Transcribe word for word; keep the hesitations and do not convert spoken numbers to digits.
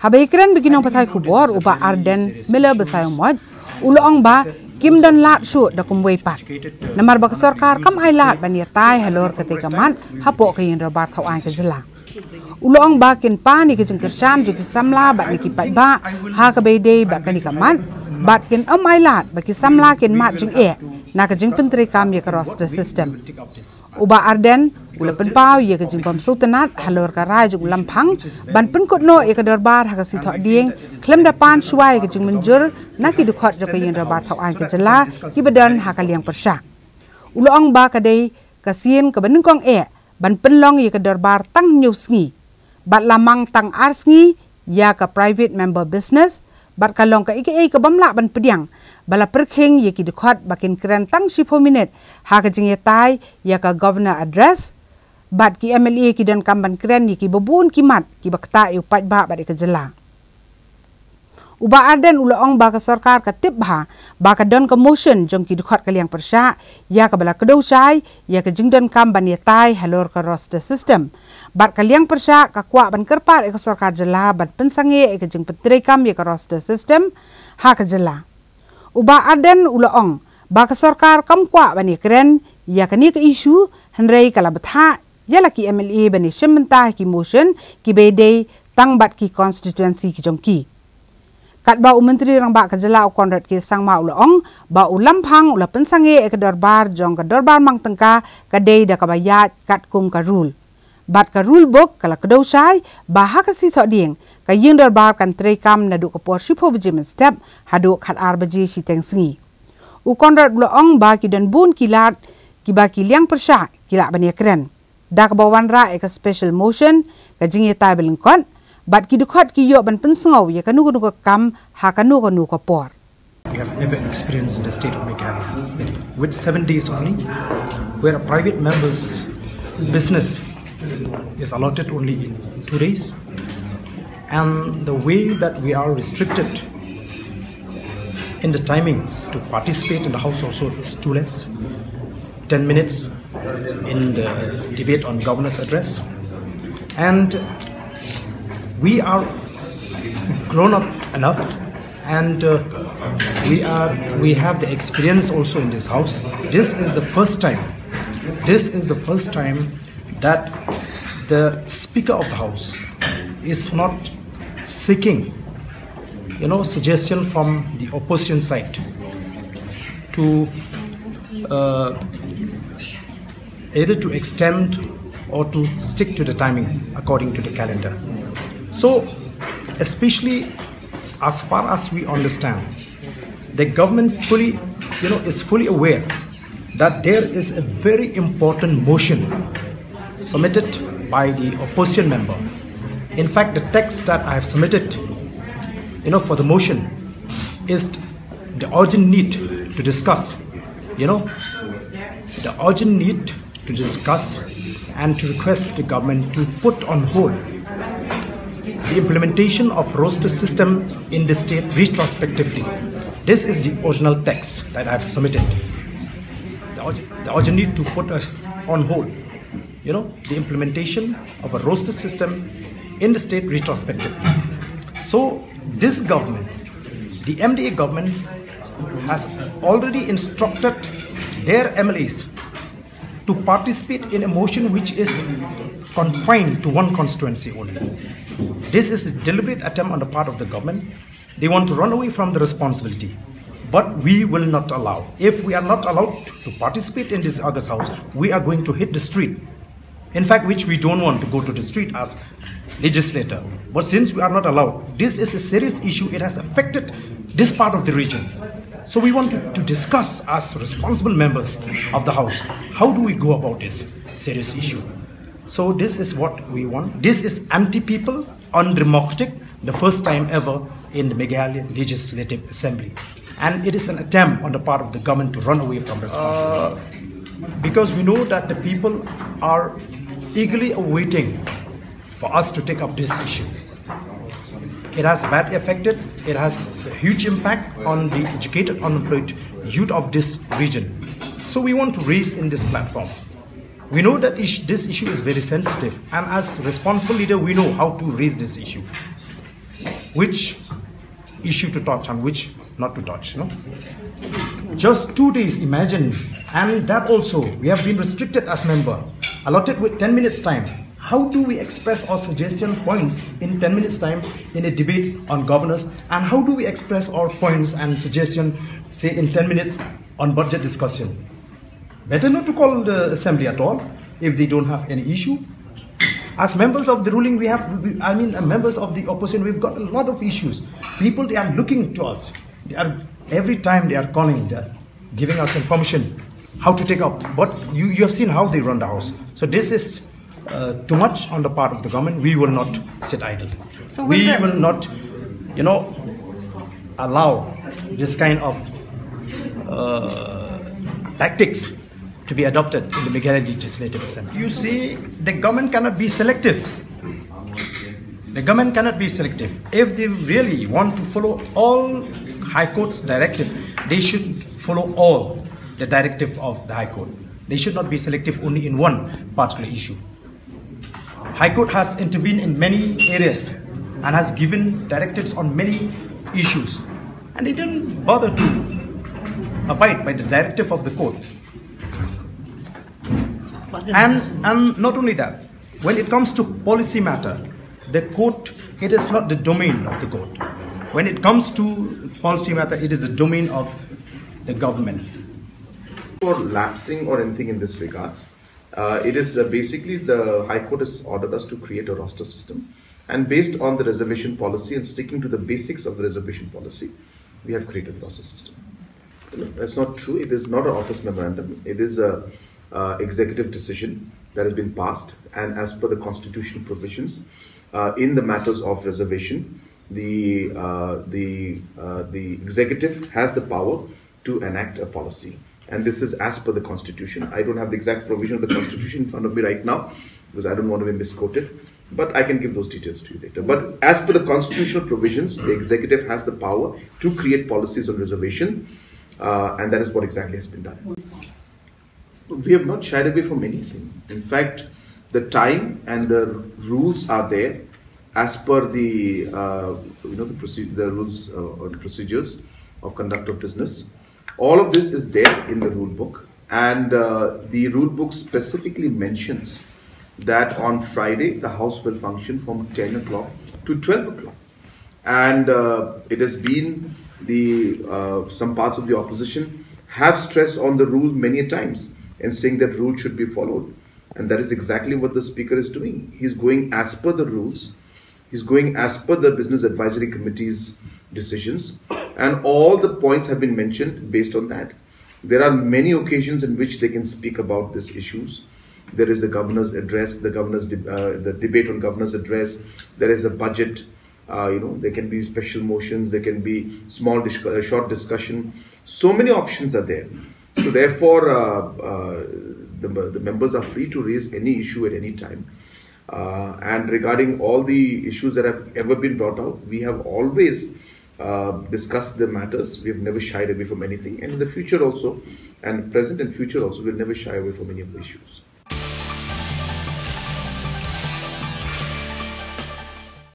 Haba ïakren bad ki nongpathai khubor, u Bah Ardent Miller Basaiawmoit u la ong ba kim don lad shuh da kumwei pat, namar ba ka sorkar kam ailad ban ïatai halor katei ka mat hapoh ka ïing dorbar thaw aiñ ka jylla. U la ong ba kin pan ïa ka jingkyrshan jong ki samla bad na ki paidbah ha kaba ïadei bad kane ka mat, bad kin ym ailad ba ki samla kin mad jingeh na ka jingpyntreikam ïa ka roster system. U Bah Ardent u la pynpaw ïa ka jingbym sngewtynnad halor ka rai jong u Lamphang ban pynkut noh ïa ka dorbar ha ka Sngi Thohdieng khlem da pan shuwa ïa ka jingmynjur na ki dkhot jong ka ïing dorbar thaw aiñ ka jylla kiba don ha ka liang pyrshah. U la ong ba ka dei ka sien kaba nyngkong eh ban pynlong ïa ka dorbar tang hynñiew sngi, bad la mang tang ar sngi ïa ka private member business, bad ka long kaei kaei ka bym lah ban pdiang ba la pyrkhing ïa ki dkhot ba kin kren tang shiphew minit ha ka jingïatai ïa ka Governor Address, bad ki M L A ki donkam ban kren ïa kiba bun ki mat kiba ktah ïa u paidbah bad ïa ka jylla. U Bah Ardent u la ong ba ka sorkar ka tip bha ba ka don ka motion jong ki dkhot ka liang pyrshah ïa kaba la kdew shai ïa ka jingdonkam ban ïatai halor ka roster system, bad ka liang pyrshah ka kwah ban kyrpad ïa ka sorkar jylla ban pynsangeh ïa ka jingpyntreikam ïa ka roster system ha ka jylla. U Bah Ardent u la ong ba ka sorkar kam kwah ban ïakren ïa kane ka issue, hynrei ka la bthah ïa la ki M L A ban ïashim bynta ha ki motion kiba ïadei tang bad ki constituency ki jong ki. Katba u Myntri Rangbah ka jylla u Conrad K Sangma u la ong ba u Lamphang u la pynsangeh ïa ka dorbar jong ka dorbar mang tyngka ka dei da kaba ïaid katkum ka rule, bad ka rule book ka la kdew shai ba ha ka Sngi Thohdieng ka ïing dorbar kan treikam naduh ka por shiphew baje mynstep haduh khatar baje shiteng sngi. U Conrad u la ong ba ki don bun ki lad kiba ki liang pyrshah ki lah ban ïakren da kaba wanrah ïa ka special motion, ka jingïatai ba lyngkot, bad ki dkhot ki ïoh ban pynsngew ïa kano kano ka kam ha kano kano ka por. We have ever experienced in the state of Meghalaya, with seven days only, where a private member's business is allotted only in two days, and the way that we are restricted in the timing to participate in the House also is too less, ten minutes in the debate on governor's address. And we are grown up enough, and uh, we are we have the experience also in this house. This is the first time. This is the first time that the Speaker of the House is not seeking, you know, suggestion from the opposition side to uh, either to extend or to stick to the timing according to the calendar. So, especially as far as we understand, the government fully, you know, is fully aware that there is a very important motion submitted by the opposition member. In fact, the text that I have submitted, you know, for the motion is the urgent need to discuss, you know, the urgent need to discuss and to request the government to put on hold the implementation of roster system in the state retrospectively. This is the original text that I have submitted. The urgent, the urgent need to put uh, on hold, you know, the implementation of a roster system in the state retrospectively. So this government, the M D A government, has already instructed their M L As to participate in a motion which is confined to one constituency only. This is a deliberate attempt on the part of the government. They want to run away from the responsibility. But we will not allow. If we are not allowed to participate in this August House, we are going to hit the street. In fact, which we don't want to go to the street as legislator. But since we are not allowed, this is a serious issue. It has affected this part of the region. So we want to, to discuss as responsible members of the House, how do we go about this serious issue? So this is what we want. This is anti-people, undemocratic, the first time ever in the Meghalaya Legislative Assembly. And it is an attempt on the part of the government to run away from responsibility. Uh, because we know that the people are eagerly awaiting for us to take up this issue. It has badly affected, it has a huge impact on the educated, unemployed youth of this region. So we want to raise in this platform. We know that ish- this issue is very sensitive, and as responsible leader, we know how to raise this issue. which issue to touch and which not to touch. No, just two days, imagine, and that also we have been restricted as member, allotted with ten minutes time. How do we express our suggestion points in ten minutes time in a debate on governance, and how do we express our points and suggestion, say, in ten minutes on budget discussion? Better not to call the assembly at all if they don't have any issue. As members of the ruling, we have, we, I mean, uh, members of the opposition, we've got a lot of issues. People, they are looking to us. They are, every time they are calling, they are giving us information how to take up. But you, you have seen how they run the house. So this is uh, too much on the part of the government. We will not sit idle. So we will not, you know, allow this kind of uh, tactics to be adopted in the Meghalaya Legislative Assembly. You see, the government cannot be selective. The government cannot be selective. If they really want to follow all High Court's directive, they should follow all the directive of the High Court. They should not be selective only in one particular issue. High Court has intervened in many areas and has given directives on many issues, and they didn't bother to abide by the directive of the court. And, and not only that, when it comes to policy matter, the court, it is not the domain of the court. When it comes to policy matter, it is the domain of the government. For lapsing or anything in this regards, uh, it is uh, basically the High Court has ordered us to create a roster system, and based on the reservation policy and sticking to the basics of the reservation policy, we have created the roster system. That's not true. It is not an office memorandum. It is a uh, executive decision that has been passed, and as per the constitutional provisions uh, in the matters of reservation, the uh, the uh, the executive has the power to enact a policy, and this is as per the constitution. I don't have the exact provision of the constitution in front of me right now because I don't want to be misquoted, but I can give those details to you later. But as per the constitutional provisions, the executive has the power to create policies on reservation, uh, and that is what exactly has been done. We have not shied away from anything. In fact, the time and the rules are there as per the uh, you know the, proce- the rules uh, or procedures of conduct of business. All of this is there in the rule book, and uh, the rule book specifically mentions that on Friday the House will function from ten o'clock to twelve o'clock, and uh, it has been the uh, some parts of the opposition have stressed on the rule many a times and saying that rule should be followed, and that is exactly what the speaker is doing. He's going as per the rules. He's going as per the Business Advisory Committee's decisions, and all the points have been mentioned based on that. There are many occasions in which they can speak about these issues. There is the governor's address, the governor's de- uh, the debate on governor's address. There is a budget. Uh, you know, there can be special motions. There can be small, dis- uh, short discussion. So many options are there. So therefore, uh, uh, the, the members are free to raise any issue at any time. Uh, and regarding all the issues that have ever been brought out, we have always uh, discussed the matters. We have never shied away from anything. And in the future also, and present and future also, we'll never shy away from any of the issues.